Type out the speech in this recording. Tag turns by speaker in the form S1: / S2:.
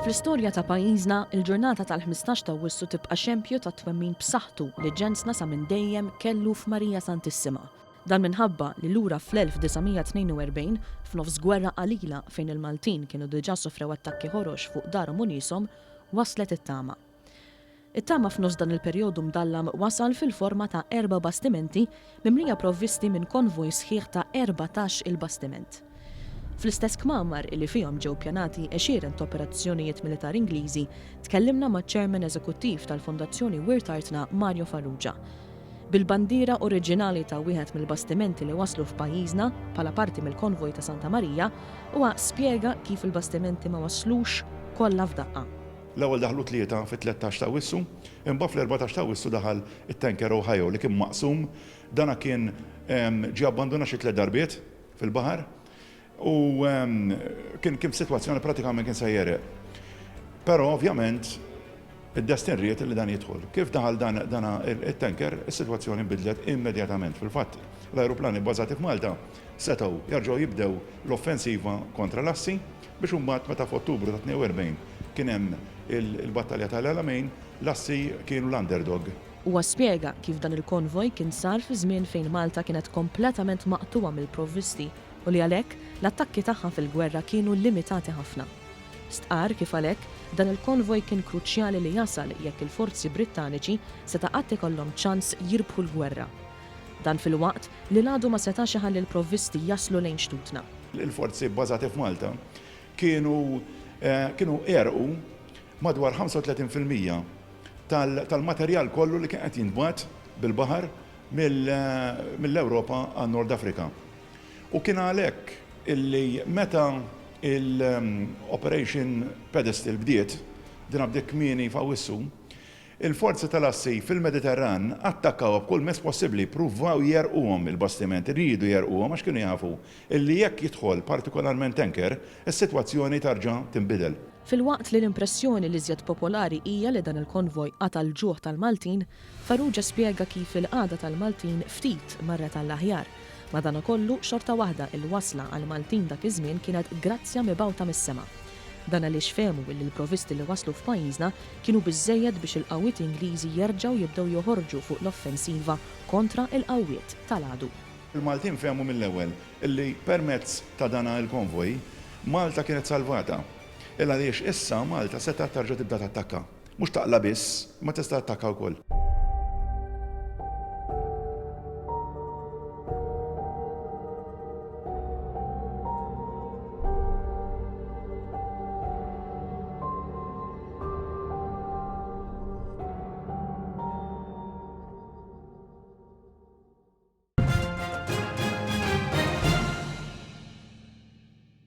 S1: Fl-istorja ta' pajjiżna, il-ġurnata tal-15 ta' Awwissu tibqa' xempju ta' twemmin b'saħħtu li ġensna sa minn dejjem kellu f'Marija Santissima. Dan minħabba li lura fl-1942, f'nofs gwerra qalila fejn il-Maltin kienu diġà sofrew attakki ħorox fuq darhom u nieshom, waslet it-tama. It-tama f'nofs dan il-perjodu mdallam wasal fil-forma ta' erba' bastimenti mimlija provvisti minn konvoj sħiħ ta' 14 il bastiment. Fl-istess kmamar illi fihom ġew pjanati għexieren ta' operazzjonijiet militari Ingliżi, tkellimna maċ-Chairman Eżekuttiv tal-Fondazzjoni Wirt Artna Mario Farrugia. Bil-bandiera oriġinali ta' wieħed mill-bastimenti li waslu f'pajjiżna bħala parti mill-konvoj ta' Santa Marija, huwa spjega kif il-bastimenti ma waslux kollha f'daqqa.
S2: L-ewwel daħlu tlieta fit-13 ta' Awwissu, imbagħad fl-14 ta' Awwissu daħal it-tanker Ohio li kien maqsum. Dana kien ġie abbandunat xi tliet darbiet fil-baħar u kien kien f'sitwazzjoni pratikament kien se jegħreq. Però ovvjament id-destin ried li dan jidħol. Kif daħal dan dana it-tanker, is-sitwazzjoni nbidlet immedjatament. Fil-fatt, l-ajruplani bbażati f'Malta setgħu jerġgħu jibdew l-offensiva kontra l-assi biex imbagħad meta f'Ottubru ta' 42 kien hemm il-battalja tal-Alamein, l-assi kienu l-underdog.
S1: Huwa spjega kif dan il-konvoj kien sar fi żmien fejn Malta kienet kompletament maqtugħa mill-provvisti u li għalhekk l-attakki tagħha fil-gwerra kienu limitati ħafna. Stqarr kif għalhekk dan il-konvoj kien kruċjali li jasal jekk il-forzi Brittaniċi seta' qatt ikollhom ċans jirbħu l-gwerra. Dan filwaqt li l-għadu ma setax iħalli l-provvisti jaslu lejn xtutna.
S2: Il-forzi bbażati f'Malta kienu kienu għerqu madwar 35% tal-materjal kollu li kien qed jintbagħat bil-baħar mill-Ewropa għan-Nord Afrika. U kien għalhekk illi meta l-Operation Pedestal bdiet, din bdiet kmieni f'Awwissu, il-forzi tal-Assi fil-Mediterran attakkawha b'kull mezz possibbli, ppruvaw jegħrquhom il-bastimenti, riedu jegħrquhom għax kienu jafu illi jekk jidħol partikolarment tanker, is-sitwazzjoni tarġa' tinbidel.
S1: Filwaqt li l-impressjoni l-iżjed popolari hija li dan il-konvoj qata' l-ġuħ tal-Maltin, Farrugia spjega kif il-qagħda tal-Maltin ftit marret għall-aħjar. Madankollu, xorta waħda il-wasla għall-Maltin dak iż-żmien kienet grazzja mibgħuta mis-sema. Dan għaliex fehmu illi l-provisti li waslu f'pajjiżna kienu biżżejjed biex il-qawwiet Ingliżi jerġgħu jibdew joħorġu fuq l-offensiva kontra l-qawwiet tal-għadu.
S2: Il-Maltin fehmu mill-ewwel illi permezz ta' dan il-konvoj, Malta kienet salvata. Il għaliex issa Malta setgħet terġa' tibda tattakka. Mhux taqla' biss, imma tista' tattakka wkoll.